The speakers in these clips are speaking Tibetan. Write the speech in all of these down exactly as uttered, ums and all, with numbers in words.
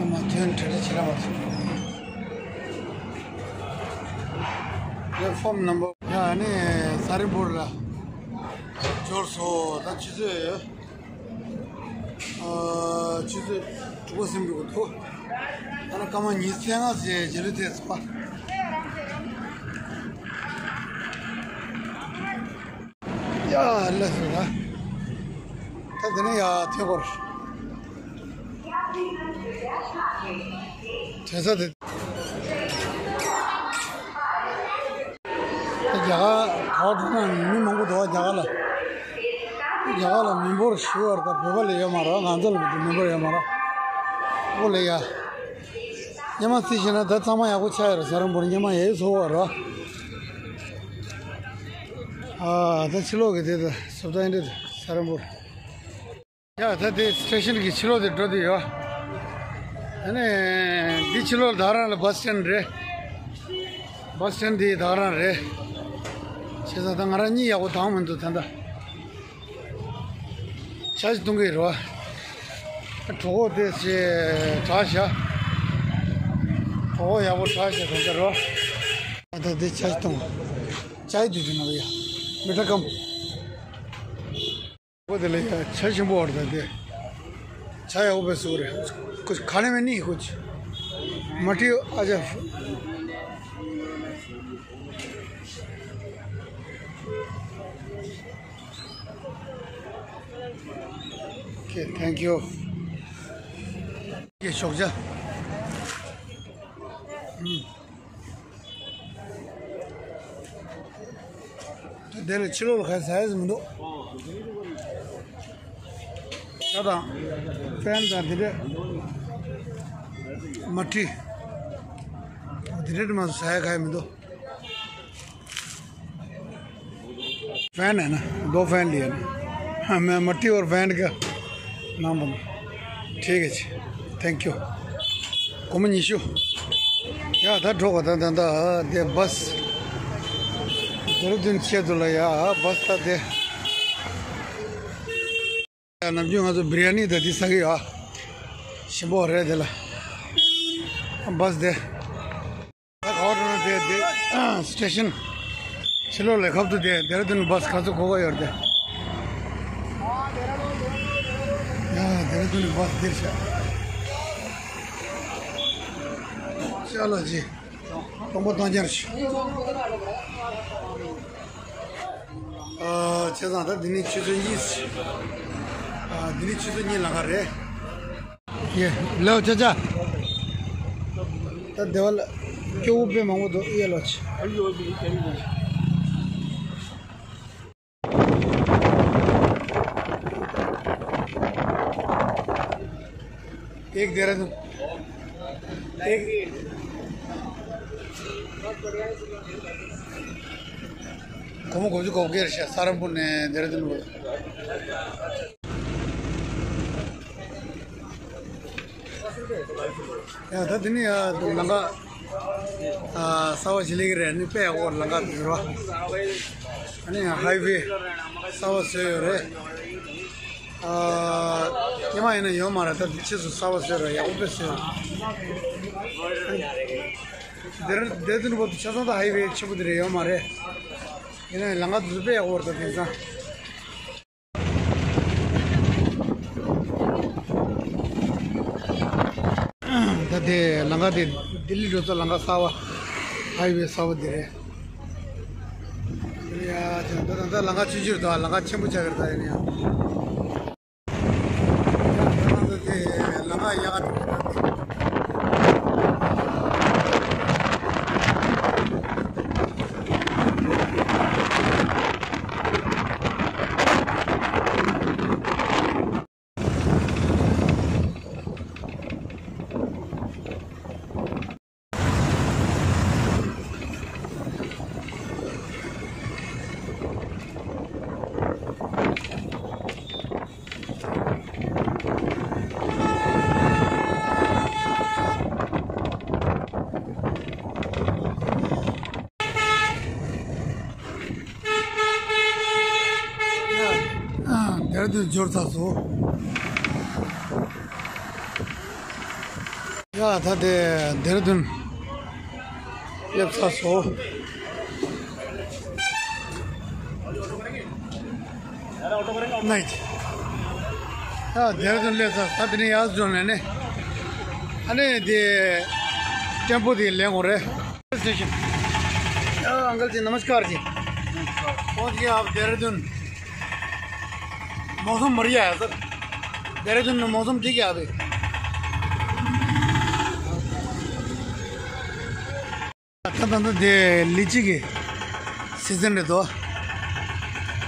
ཨ་མ་ཐོན་གྲ་སྒྲིག་བྱེད་ར་མ་ཐུབ། Platform number ཡ་ནི་ས་རིན་པོར་ལ་འབྱོར་སོང་། ད་ཆུ་ཚོད་ཨ་ཆུ་ཚོད་དྲུག་པ་ཟིན་འགྲོ་གི་འདུག་ཨ་ནི་སྐར་མ་ཉི་ཤུ་རྩ་ལྔ་ཙམ་རྗེས་ལུས་ཐེབས་སོང་། ཡ་ལགས་སོ། ད་ད་དེ་ནས་ཡར་ཐོན་སྐོར་དྲན་ས་དེ། རྒྱ་གར་ག་པར་འགྲོ་ན་མི་མང་པོ་འདུག་རྒྱ་གར་ལ། རྒྱ་གར་ལ་མི་འབོར་ཞེ་པོ་ཡོད་རེད། ད་བོད་པ་ལས་ཡོད་མ་རེད། ང་ཚོ་ལ་མི་འབོར་ཡོད་མ་རེད། ཨོ་ལེ་ཡ། སྔོན་མ་རྩིས་བྱས་ན་ད་གཙང་མ་ཡག་པོ་ཆགས་ཡོད་རེད། ས་རིན་པོར་སྔོན་མ་ཡག་ཡོད་ཚོ་བ་རེད། ཨ་ད་ཕྱི་ལོགས་ཀྱི་དེ་ད་བཟོ་ལྟ་ཡིན་འདྲ། ས་རིན་པོར། ཡ་ད་དེ་སི་ཊེ་ཤན་གྱི་ཕྱི་ལོགས་དེ་འགྲོ་དུས་ཡོད། ཨ་ནི་འདི་ཕྱི་ལོགས་ད་རང་ལ་བྷ་སི་སི་ཊེན་ཌི་རེད། བྷ་སི་སི་ཊེན་ཌི་འདི་ད་རང་རེད། བྱས་ཙང་ད་ང་རང་གཉིད་ཡག་པོ་བཏང་མི་འདུག་ད་ལྟ། ཇ་ཞིག་འཐུང་གི་རེད་བ། གྲོད་ཁོག་དེ་ཞེ་དྲག་བཞག་གྲོད་ཁོག་ཡག་པོ་དྲག་བཞག་ད་ལྟ་རེད་བ། ད་དེ་ཇ་ཞིག་འཐུང་། ཇ་ཡི་དུས་ཚོད་ན་བ་ཡ། མི་ཁྲ་སྐམ། ཁོ་དེ་ལ་ཡ་ཇ་ཞིམ་པོ་བར་དང་དེ། ཇ་ཡག་པོ་བཟོ་རེད། ཁོ་ཁ་ལེ་མེ་ནི་ཁོ། མ་ཏི་ཨ་ཇ། Okay, thank you. Okay, ཞོགས་ཇ། ཨུམ། དེ་ལ་ཕྱི་ལོགས་ལ་ག་ཟ་ཡ་ཟིག་མི་འདུག་ཇ་དང་ཕན་དང་དེ་འདྲས། མ་ཏི། དེ་འདྲས་མ་ཟ་ཡ་ག་ཡ་མི་འདུག་ཕན་ཡིན་ན་རྡོ་ཕན་ལི་ཡིན། ཧ་མ་མ་ཏི་ཨོར་ཕན་ག་ནང་པ་ན། ཐིག་གི་ཆེ། ཐེང་ཀྱུ། སྒོར་མོ་ཉི་ཤུ། ཡ་ད་འགྲོ་ག་ད་ད་ད་དེ་བྷ་སི། ཌེ་ར་ལྡུན་ཆེད་དུ་ལ་ཡ་བྷ་སི་ད་དེ། ཡ་ནམ་རྒྱུན་ང་ཚོ་བི་རི་ཡ་ནི་ད་དེ་ཟ་གི་ཡོད། ཞིམ་པོ་རེད་དེ་ལ། བྷ་སི་དེ། ད་ག་བ་འགྲོ་ན་དེ་དེ་སི་ཊེ་ཤན། ཕྱི་ལོགས་ལས་ཁབ་ཏུ་དེ་ཌེ་ར་ལྡུན་བྷ་སི་ག་ཚོད་གོ་ག་ཡོད་དེ། ཡ་ཌེ་ར་ལྡུན་བྷ་སི་འདིར་ཤག་ཅ་ལག་ཅི། སྟོང་པ་སྟོང་རྐྱང་ཞིག་ཨ་བྱས་ཙང་ད་འདི་ནི་ཆུ་ཚོད་གཉིས། ཨ་འདི་ནི་ཆུ་ཚོད་གཉིས་ལམ་ཁ་རེད། ཡེ་ལེའོ་ཅ་ཅ། ད་སྡེ་བ་ལ་སྐྱོ་བོ་དཔེ་མང་པོ་འདུག་ཡེ་ལོ་ཆ། एक देहरादून। एक। སྒོར་མོ་དགུ་བཅུ་གོ་བརྒྱད་རེད་ཤག་ས་རམ་པུར་ནས་ཌེ་ར་ལྡུན་བར། ཡ་ད་དེ་ནས་ཡ་ལམ་ཁ་ཨ་གསར་པ་ཞིག་སླེབས་ཀྱི་རེད། ཨ་ནི་དཔེ་ཡག་པོ་ལམ་ཁ་འདུག་ར། ཨ་ནི་ཡང་ཧའི་ཝེ་གསར་པ་བཟོས་ཡོད་རེད། ཨ་སྔོན་མ་ཡིན་ན་ཡོད་མ་རེད། ད་དེ་ཕྱིས་སུ་གསར་པ་བཟོས་རེད། ཡག་པོ་དཔེ་བཟོས་ཡོད། དེར་དེ་དུས་བར་དུ་ཆ་ཚང་ད་ཧའི་ཝེ་ཆེན་པོ་དེ་རེད་ཡོད་མ་རེད། ཡིན་ན་ཡང་ལམ་ཁ་དེ་ཚོ་དཔེ་ཡག་པོ་རེད། ད་དེང་སང་ད་དེ་ལམ་ཁ་དེ་ལྡི་ལི་འགྲོ་ས་ལམ་ཁ་གསར་པ། ཧའི་ཝེ་གསར་པ་དེ་རེད། ཡ་ད་ད་ལམ་ཁ་ཆུང་ཆུང་རེད། ད་ལམ་ཁ་ཆེན་པོ་ཆགས་ཀྱི་རེད། ད་ཡིན་ན་ཡང་། ད་ལམ་ཁ་ཡག་ག་ལྡེ་ར་ལྡུན་འབྱོར་ཚར་སོང་། ཡ་ད་དེ་ལྡེ་ར་ལྡུན་སླེབས་ཚར་སོང་། ནའི། ཡ་ལྡེ་ར་ལྡུན་སླེབས་ཚར། ད་དེ་ནས་ཡར་འབྱོར་ནས་ནི། ཨ་ནི་དེ་ཊེམ་པོ་དེ་ལེན་དགོས་རེད། स्टेशन। हाँ, अंकल जी, नमस्कार जी। पहुंच गए आप देहरादून। मौसम बढ़िया है सर। देहरादून में मौसम ठीक है अभी। ད་ད་ད་དེ་लीची के सीजन है तो।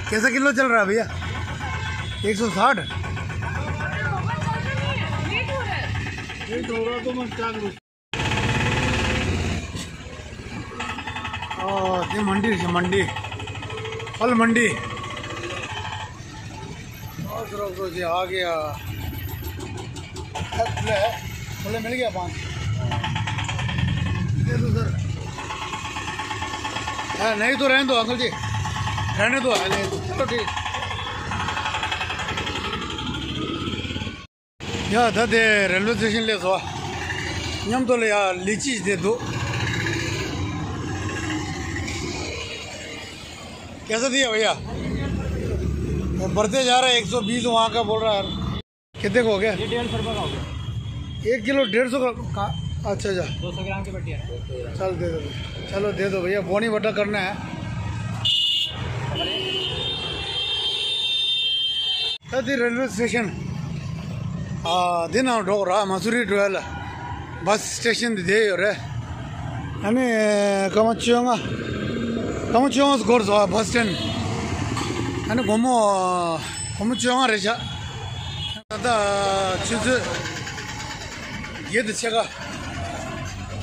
कैसा किलो चल रहा है भैया? एक सौ साठ। ये मंडी है, मंडी, फल मंडी। बहुत लोग तो जी आ गया। खुले है, खुले मिल गया पान। दे दो सर। हाँ, नहीं तो रहने दो अंकल जी, रहने दो, हाँ, नहीं तो। चलो ठीक। ཡ་ད་དེ་རེལ་ཝེ་སི་ཊེ་ཤན་སླེབས་སོང་། མཉམ་དུ་ལ་ཡ་ལི་ཅི་ཞིག་དེ་འདུག། कैसा दिया भैया? बढ़ते जा रहा है, एक सौ बीस वहाँ का बोल रहा है। कितने का हो गया? ये डेढ़ सौ रुपये का हो गया। एक किलो डेढ़ सौ का, का? अच्छा, अच्छा। दो सौ ग्राम की बटी है। चल दे दो, चलो दे दो भैया, बोनी बट्टा करना है। ད་དེ་རེལ་ཝེ་སི་ཊེ་ཤན། ཨ། འདི་ནང་འགྲོ་ར། མ་སུ་རི་འགྲོ་ཡ་ལ། བྷ་སི་སི་ཊེ་ཤན་འདི་དེ་ཡོད་རེད། ཨ་ནི་སྐར་མ་བཅོ་ལྔ། སྐར་མ་བཅོ་ལྔ་འགོར་སོང་བྷ་སི་སི་ཊེན། ཨ་ནི་དགོང་མོ། དགོང་མོ་བཅོ་ལྔ་རེད་ཤག། ད་ལྟ་ཆུ་ཚོད་བརྒྱད་དང་ཕྱེད་ཀ།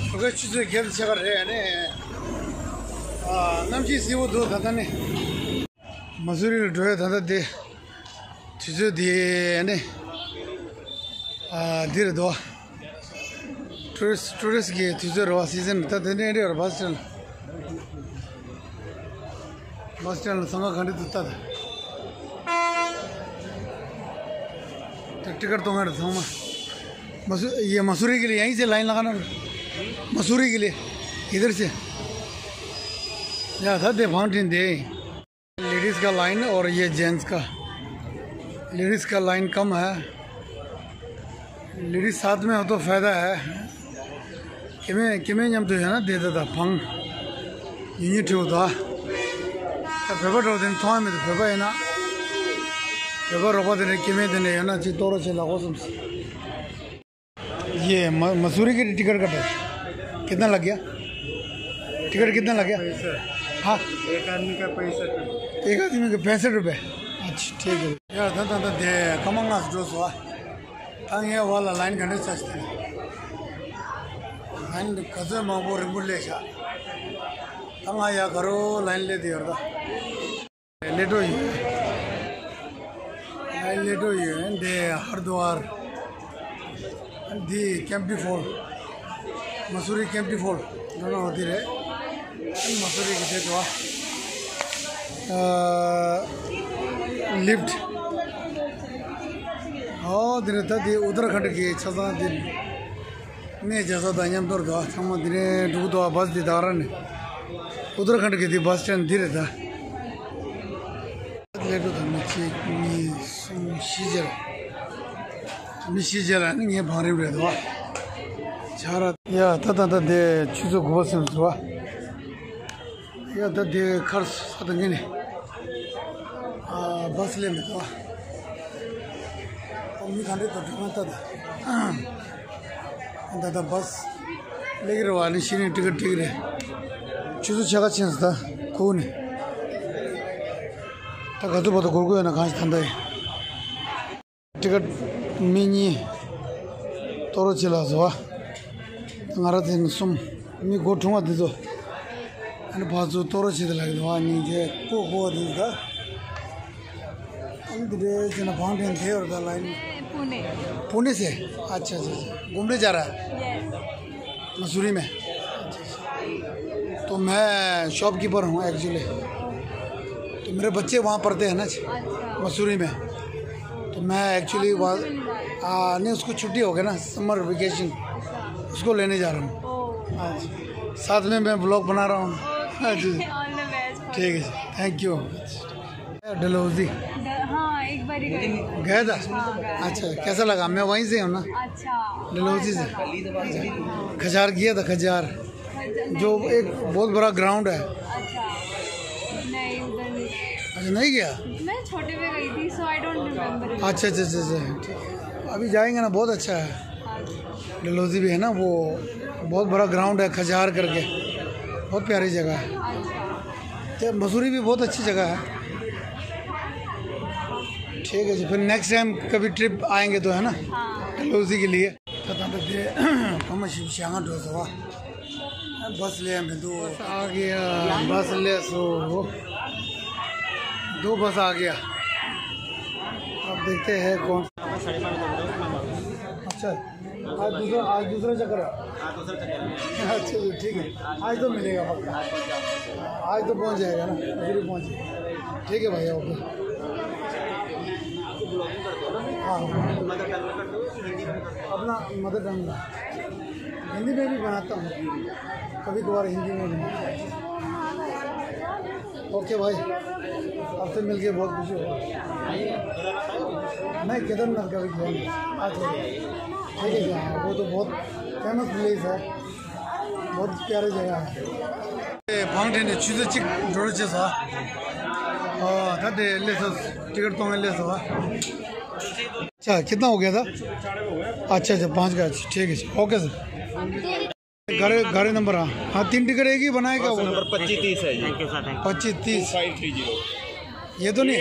ཞོགས་ཀའི་ཆུ་ཚོད་བརྒྱད་དང་ཕྱེད་ཀ་རེད། ཨ་ནི། ཨ། གནམ་གཤིས་བསིལ་པོ་འདུག་ད་ལྟ་ནི། མ་སུ་རི་ལ་འགྲོ་ཡ་ད་ལྟ་དེ། དུས་ཚོད་དེ་ནི། ཨ། འདི་རེད་དོ། ཊུ་རི་སི་ཊུ་རི་སི་གི་དུས་ཚོད་རེད་བ། སི་ཛན་ད་དེ་ནས་རེད་བ། བྷ་སི་སི་ཊེན་ལ། བྷ་སི་སི་ཊེན་ལ་ཚང་མ་ག་འདྲ་འདུག་ལྟ་དང་། ད་ཊི་ཀེཊ་གཏོང་མཁན་རེད་ཚང་མ། मसू ये मसूरी के लिए यहीं से लाइन लगाना। मसूरी के लिए इधर से। या था दे फाउंटेन दे। लेडीज का लाइन और ये जेंट्स का। लेडीज का लाइन कम है। लेडीज साथ में हो तो फायदा है। ཁྱེད་མེད་ཁྱེད་མེད་མཉམ་དུ་ཡོད་ན་བསྡད་ད་ད་བང་། ཉུང་ཉུང་བྲིའུ་ད། ད་བོད་པ་འགྲོ་དེ་ནི་མཐོང་ཡ་མེད་དུ་བོད་པ་ཡིན་ན། བོད་པ་རོགས་པ་དེ་འདྲ་ཁྱེད་མེད་དེ་འདྲ་ཡོད་ན་ཅིག་གཏོང་རོགས་བྱེད་ལགས་འོ་བསམ་སོང་། ये म- मसूरी के टिकट कटा है। कितना लग गया? टिकट कितना लग गया? हाँ। एक आदमी का पैंसठ रुपये। एक आदमी का पैंसठ रुपये। अच्छा, ठीक है। यार, ད་ད་ད་དེ་སྐར་མ་ལྔ་འགྲོ་སོང་ཨ། ད་ངའི་བར་ལ་ལ་ཡིན་ག་འདྲ་ཆགས་ཤིག་དེ། ལ་ཡིན་ག་ཚོད་མང་པོ་རིང་པོ་སླེབས་ཤག། ད་ང་ཡ་ག་རོ་ལ་ཡིན་སླེབས་དེ་ཡོད་ར་ད། ལེ་ཏོ་ཡོད། ལེ་ཏོ་ཡོད། འདི་ཧར་དུ་ཨར། འདི་ཀེམ་ཏི་ཕོལ། མ་སུ་རི་ཀེམ་ཏི་ཕོལ། འགྲོ་ན་འོ་དེ་རེད། མ་སུ་རི་གི་དེ་དུ་ཨ། ལིཕ་ཊི། ཨོ་དེ་རེད། ད་དེ་ཨུ་ཏར་ཁན་ཌི་གི་ཆ་ཚང་དེ། གནས་རྒྱ་ས་དང་མཉམ་དུ་རེད་དོ། ཚང་མ་འདི་ནས་འགྲོ་གི་འདུག་བ། བྷ་སི་འདི་དང་ར་ནས། ཨུ་ཏར་ཁན་ཌི་གི་འདི་བྷ་སི་སི་ཊེན་འདི་རེད་ད། སླེབས་འགྲོ་དང་མི་གཅིག་གཉིས་གསུམ་བཞི་བརྒྱ། མི་བཞི་བརྒྱ་ལ་ནི་ངའི་བང་རིམ་རེད་དོ། ཆ་ར། ཡ་ད་ད་ད་འདི་ཆུ་ཚོད་དགུ་པ་ཟིན་སོང་བ། ཡ་ད་དེ་ཁར་ས་དང་ངེས་ནས། ཨ་བྷ་སི་སླེབས་མེད་དོ། ཨ་མི་ག་འདྲེ་དང་འགྲོ་མ་ལྟ་ད། ད་ད་བྷ་སི་སླེབས་ཀྱི་རེད་བ། ནི་ཤི་ནས་ཏི་ཀེ་ཊི་སྤྲད་ཀྱི་རེད། ཆུ་ཚོད་ཕྱེད་ཀ་ཕྱིན་སོང་ད་ཁུག་ནས། ད་ག་ཚོད་བར་དུ་འགོར་གྱི་ཡོད་ན་གང་ཞིག་ད་ལྟ་ཡིན། ཏི་ཀེ་ཊི་མི་གཉིས་གཏོང་རོགས་བྱེད་ལགས་སོ། ང་རང་ཚོ་ནི་གསུམ། མི་སྒོ་ཕྲུང་བ་འདི་ཚོ། ཨ་ནི་ཕར་ཚུར་གཏོང་རོགས་བྱེད་དེ་ལ་ཡོད་པ་གཉིས་དེ་ཀོ་ཀོ་འདི་ད། ཨ་ནི་འདི་འདྲའི་བྱས་ན་བང་ཁྲེན་དེ་ཡོད་ད་ལ་ཡིན། पुणे। पुणे से। अच्छा, अच्छा, अच्छा। घूमने जा रहा है? यस। मसूरी में। तो मैं शॉपकीपर हूँ एक्चुअली। तो मेरे बच्चे वहाँ पढ़ते हैं ना, अच्छा। मसूरी में। मैं एक्चुअली वहाँ, नहीं, उसको छुट्टी हो गया ना, समर वेकेशन, उसको लेने जा रहा हूँ। हाँ जी, साथ में मैं ब्लॉग बना रहा हूँ। हाँ जी, ऑल द बेस्ट। ठीक है जी, थैंक यू। डलहौजी। हाँ, एक बार ही गई। गया था? हाँ, गया। अच्छा, कैसा लगा? मैं वहीं से हूँ ना। अच्छा। डलहौजी से। अच्छा, खजार गया था, खजार। अच्छा, जो नहीं। एक बहुत बड़ा ग्राउंड है। अच्छा, नहीं, उधर नहीं। अच्छा, नहीं गया? मैं छोटे में गई थी, so I don't remember। अच्छा, अच्छा, अच्छा, अच्छा, ठीक है। अभी जाएंगे ना, बहुत अच्छा है। हाँ जी। डलहौजी भी है ना, वो बहुत बड़ा ग्राउंड है, खजार करके, बहुत प्यारी जगह है। अच्छा। तो मसूरी भी बहुत अच्छी जगह है। ठीक है जी, फिर नेक्स्ट टाइम कभी ट्रिप आएंगे तो, है ना, हाँ। डलहौजी के लिए। तो तब तक ये, कम से कम बस ले हमें दो। बस आ गया, बस ले सो। दो बस आ गया। अब देखते हैं कौन। अच्छा, आज दूसरा, आज दूसरा चक्कर है। हाँ, दूसरा चक्कर है। अच्छा जी, ठीक है, आज तो मिलेगा पक्का। आज तो पहुंच जाएगा ना, जरूर पहुंच जाएगा। ठीक है भाई, ओके। हाँ, अपना मदर टंग। हिंदी में भी बनाता हूँ, कभी कभार हिंदी में भी। ओके भाई, आपसे मिलके बहुत खुशी हुआ। मैं केदारनाथ का भी गया हूँ। अच्छा, ठीक है, वो तो बहुत फेमस प्लेस है, बहुत प्यारी जगह है। ए, फाउंटेन है, चीज़ें चिक जोड़े सा। हाँ, था दे ले सो, टिकट तो मैं ले सो। अच्छा, कितना हो गया था? अच्छा, अच्छा, पाँच का, अच्छा, ठीक है, ओके सर। गाड़ी, गाड़ी नंबर, हाँ, हाँ, तीन टिकट एक ही बनाएगा वो। नंबर पच्चीस तीस है जी। पच्चीस तीस। ये तो नहीं।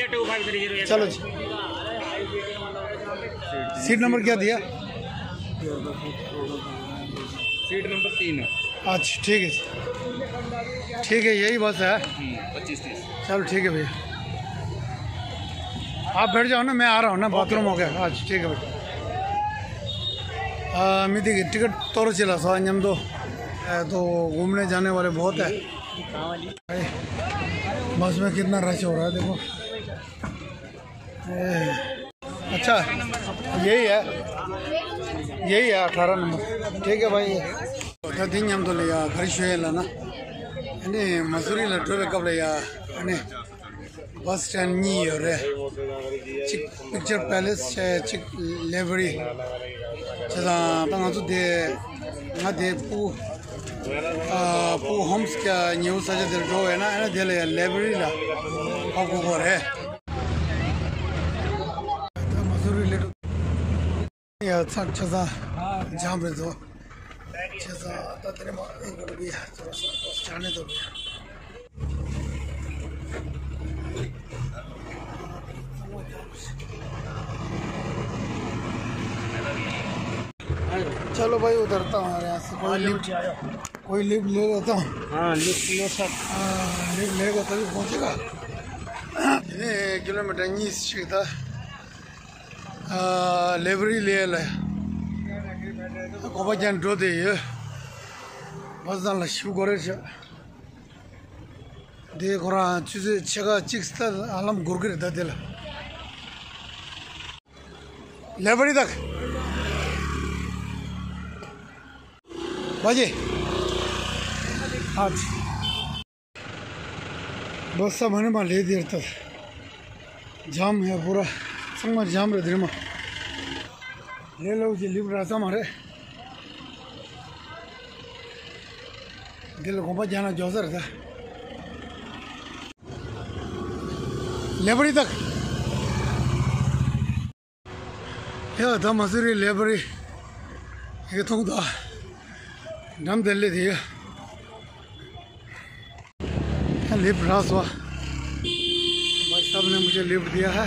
चलो जी। सीट नंबर क्या दिया? सीट नंबर तीन। अच्छा, ठीक है जी। ठीक है, यही बस है। पच्चीस तीस। चलो, ठीक है भैया, आप बैठ जाओ ना, मैं आ रहा हूँ ना, बाथरूम हो गया। अच्छा, ठीक है भैया। ཨ། མི་དེ་གི་ཊི་ཀེཊ་གཏོར་བྱེད་ལ་སོགས་མཉམ་དུ། ཨ། तो घूमने जाने वाले बहुत है। बस में कितना रश हो रहा है, देखो। ए, अच्छा, यही है, यही है अठारह नंबर। ठीक है भाई। ད་འདི་མཉམ་དུ་ལ་ཡ་ག་རེ་ཞུ་ཡས་ལབ་ན། ཨ་ནི་མ་སུ་རི་ལ་འགྲོ་བའི་སྐབས་ལ་ཡ། ཨ་ནི་བྷ་སི་སི་ཊེན་ཌ་གཉིས་ཡོད་རེད། གཅིག་པིག་ཅར་པེ་ལེ་སི་བྱས། གཅིག་ལེ་བྷ་རི་བྱས། ད་ང་ཚོ་དེ། ང་དེ་སྤུ། ཨ། སྤུ་ཧོམ་སི་ཀྱི་ཉེ་བོ་ས་ཆ་དེར་འགྲོ་བས་ན། ཨ་ནི་དེ་ལ་ཡ་ལེ་བྷ་རི་ལ་ཕེབས་དགོས་པ་རེད། ད་མ་སུ་རི་ལ་འགྲོ། ཡ། ཚང་ཆ་ཚང་འཇམ་རེད་དོ། ཆ་ཚང་ད་དེ་ནས་མ་ཨེ་གོ་ར་བི་ཡ། ཚོ་ར་སོ་ཆ་ནས་དོ་བི་ཡ། चलो भाई, उतरता हूँ यार यहाँ से। कोई लिफ्ट, कोई लिफ्ट ले लेता हूँ। हाँ, लिफ्ट ले सक। हाँ, लिफ्ट लेगा तभी पहुँचेगा। ये किलोमीटर नहीं सीखता। ཨ། ལེ་བྷ་རི་ལ་ཡ་ལ་གོམ་པ་རྒྱག་འགྲོ་བསྡད་ཡོད། བྷ་སི་སི་ཊེན་ཌ་ལ་ཞུ་དགོས་རེད་ཤག། དེ་ཁོ་རང་ཆུ་ཚོད་ཕྱེད་ཀ་གཅིག་ད་ཧ་ལམ་འགོར་གི་རེད། ད་དེ་ལ་ལེ་བྷ་རི་དག། བ་ཇེ། ཨ། बस सब होने वाले देर तक जाम है पूरा। ཚང་མ་ཇམ་རེད་དེ་རིང་མ། ལེ་ལོ་ཅི་ལིབ་ར་ཙམ་མ་རེད། འདི་ལ་གོམ་པ་རྒྱག་ན་མགྱོགས་ས་རེད་ད། ལེ་བྷ་རི་དག། ཡ། ད་མ་སུ་རི་ལེ་བྷ་རི་ཡི་གེ་མཐོང་ད། འགྲམ་དེ་ལས་དེ་ཡ། लिफ्ट रहा हुआ। भाई साहब ने मुझे लिफ्ट दिया है।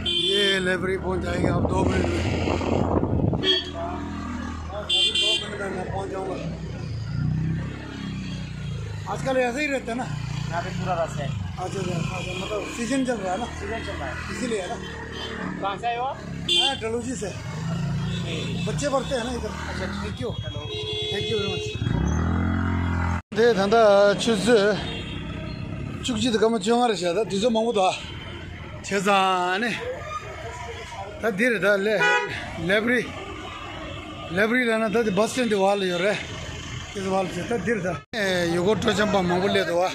ये लाइब्रेरी पहुंच जाएंगे आप दो मिनट में। अभी दो मिनट में मैं पहुंच जाऊंगा। आजकल ऐसे ही रहता है ना? यहाँ पे पूरा रश है। अच्छा, अच्छा, अच्छा, मतलब सीजन चल रहा है ना? सीजन चल रहा है। इसीलिए है ना? कहाँ से आए हो आप? मैं डलहौजी से। बच्चे पढ़ते हैं ना इधर। अच्छा, thank you. Thank you very much. དེ་ད་ལྟ་ཆུ་ཚོད་བཅུ་གཅིག་དང་སྐར་མ་བཅོ་ལྔ་རེད་ཤག། ད་དུས་ཚོད་མང་པོ་འདུག་ཨ། བྱས་ཙང་ཨ་ནི། ད་འདིར་ད་ལེ་ལེབ་རི། ལེབ་རི་ལ་ན་ད་འདི་བ་སི་སི་ཊེན་ཌི་འདི་བར་ལ་ཡོད་རེད། དེ་བར་ལ་ད་འདིར་ད། ཨེ་ཡུལ་སྐོར་སྤྲོ་འཆམ་པ་མང་པོ་སླེབས་འདུག་བ།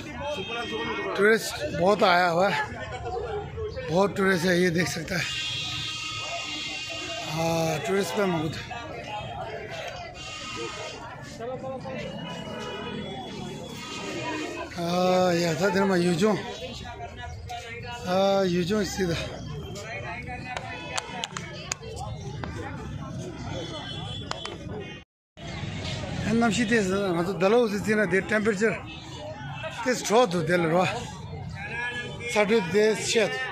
टूरिस्ट बहुत आया हुआ है। बहुत टूरिस्ट है, ये देख सकता है। हाँ, टूरिस्ट पे मौजूद है। ཨ་ཡ་ད་དེར་མ་ཡུལ་ལྗོངས། ཨ་ཡུལ་ལྗོངས་སྲིད་ད། ཨ་གནམ་གཤིས་དེ་ང་ཚོ་ཌལ་ཧོ་སི་བརྩིས་ན་དེ་ཊེམ་པེ་རེ་ཅར་དེ་དྲོ་འདུག་དེ་ལ་རོ། ཚ་དྲོད་དེ་ཆེ་འདུག